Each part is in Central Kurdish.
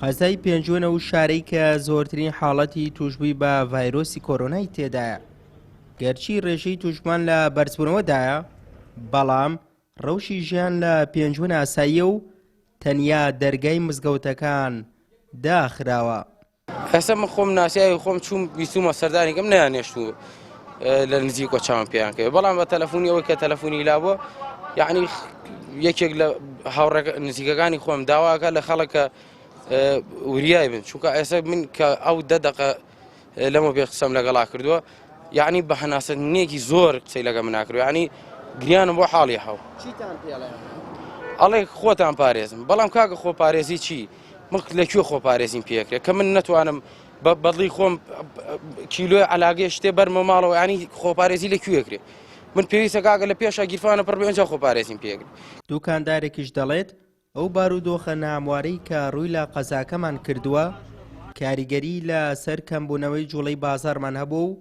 قەزای پێنجوێن ئەو شارەی کە زۆرترین حاڵەتی تووشبووی بە ڤایرۆسی کۆرۆنای تێدایە، گەرچی ڕێژەی تووشبووان لە بەرزبوونەوەدایە، بەڵام ڕەوشی ژیان لە پێنجوێن ئاساییە و تەنیا دەرگای مزگەوتەکان داخراوە. ئێستا من خۆم ناسیاوی خۆم چووم ویستومە سەردانی کەم نەیانێشت و لە نزیکەوە چاوم پێیان کەوێ بەڵام بە تەلەفۆنی ئەوەی کە تەلەفۆنی لابووە یعنی یەکێک لە هاوڕێ نزیکەکانی خۆم داواکە لە خەڵک کە وریای بن چونکە ئێستا من کە ئەو دە دەقە لەمە پێ قسەم لەگەڵا کردووە یعنی بە هەناسەنێکی زۆر قسەی لەگە منا کردو یعنی گریانم بۆ حاڵی حەو ئەڵێ خۆتان پارێزم بەڵام کاکە خۆپارێزی چی من لە کوێ خۆپارێزیم پێکرێت کە من نەتوانم بە بەدڵی خۆم کیلۆی علاگەی شتێ بەرمە ماڵەوە ینی خۆپارێزی لە کوێ کرێ من پێویستە کاکە لە پێشە گیرفانە پڕ بێ خۆپارێزیم پێکرێت. دوکاندارێکیش دەڵێت، ئەو بارودۆخە ناهەموارەی کە ڕووی لە قەزاکەمان کردووە، کاریگەری لە سەر کەمبوونەوەی جوڵەی بازاڕمان هەبووە و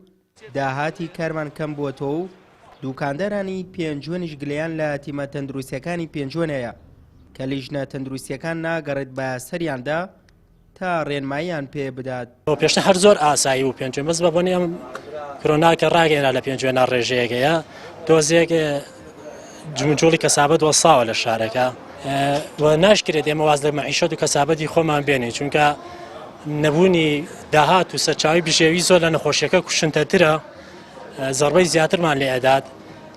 داهاتی کارمان کەم بووەتەوە و دوکاندارانی پێنجوێنیش گلەیان لە تیمە تەندروستیەکانی پێنجوێن هەیە کە لیژنە تەندروستیەکان ناگەڕێت بە سەریاندا تا ڕێنماییان پێ بدات. بۆ پێشتر هەر زۆر ئاسایی بوو پێنجوێن بەس بە بۆنی ئەم کرۆنا کە ڕاگەیەنرا لە پێنجوێنا ڕێژەیەک هەیە دۆزێک جموجوڵی کەسابەت وەستاوە لە شارەکە و ناشکرێت ئێمە واز لە مەعیشەت و کەسابەتی خۆمان بێنین چونکە نەبوونی داهات و سەرچاوی بژێوی زۆر لە نەخۆشیەکە کوشندەترە زەربەی زیاترمان لێ ئەدات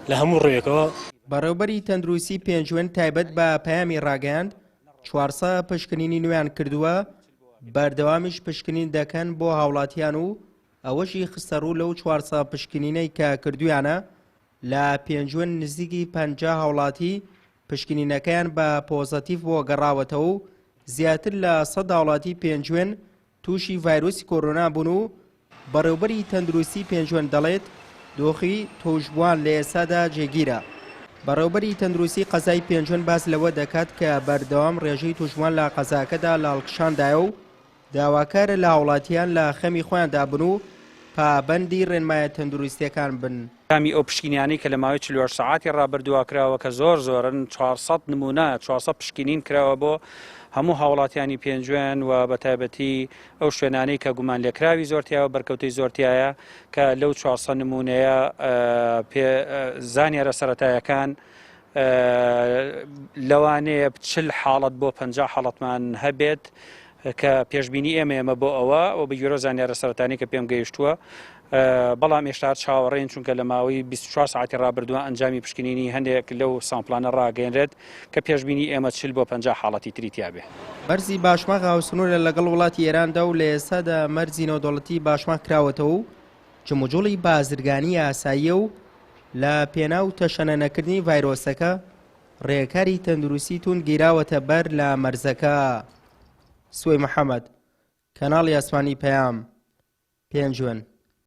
لە هەموو ڕوویەکەوە. بەڕێوبەری تەندروستی پێنجوێن تایبەت بە پەیامی ڕاگەیاند، 400 پشکنینی نوێیان کردووە، بەردەوامیش پشکنین دەکەن بۆ هاوڵاتیان و ئەوەشی خستەڕوو لەو 400 پشکنینەی کە کردوویانە لە پێنجوێن نزیکی 50 هاوڵاتی پشکنینەکەیان بە پۆزەتیڤ بۆ گەڕاوەتەوە و زیاتر لە 100 هاوڵاتی پێنجوێن تووشی ڤایرۆسی کۆرۆنا بوون و بەڕێوبەری تەندروستی پێنجوێن دەڵێت، دۆخی تووشبووان لە ئێستادا جێگیرە. بەڕێوبەری تەندروستی قەزای پێنجوێن باس لەوە دەکات کە بەردەوام ڕێژەی تووشبووان لە قەزاکەدا لە هەڵکشاندایە و داواکارە لە هاوڵاتیان لە خەمی خۆیاندا بن و پابەندی ڕێنمایە تەندروستییەکان بن. ئەنجامی ئەو پشکینانەی کە لە ماوەی 48 سەعاتی ڕابردووە کراوە کە زۆر زۆرن 400 نمونە 400 پشکینین کراوە بۆ هەموو هاوڵاتیانی پێنجوێن و بە تایبەتی ئەو شوێنانەی کە گومان لێکراوی زۆر تیایە و بەرکەوتەی زۆر تیایە کە لەو 400 نمونەیە پێ زانیارە سەرەتایەکان لەوانەیە 40 حاڵەت بۆ 50 حاڵەتمان هەبێت کە پێشبینی ئێمە ئێمە بۆ ئەوە و بە گوێرە زانیارە سەرەتانی کە پێم گەیشتووە بەڵام ئێشتا چاوەڕێین چونکە لە ماوەی 24 ساعتی ڕابردووە ئەنجامی پشکنینی هەندێک لەو سامپلانە ڕاگەیەنرێت کە پێشبینی ئێمە 40 بۆ 50 حاڵەتی تری تیابێ. مەرزی باشماخ هاوسنوورە لەگەڵ وڵاتی ئێراندا و لە ئێستادا مەرزی نێودەوڵەتی باشماخ کراوەتەوە و جموجوڵی بازرگانی ئاساییە و لە پێناو تەشەنە نەکردنی ڤایرۆسەکە ڕێکاری تەندروستی توند گیراوەتە بەر لە مەرزەکە. سوەی محەمەد، کەناڵی ئاسمانی پەیام، پێنجوێن.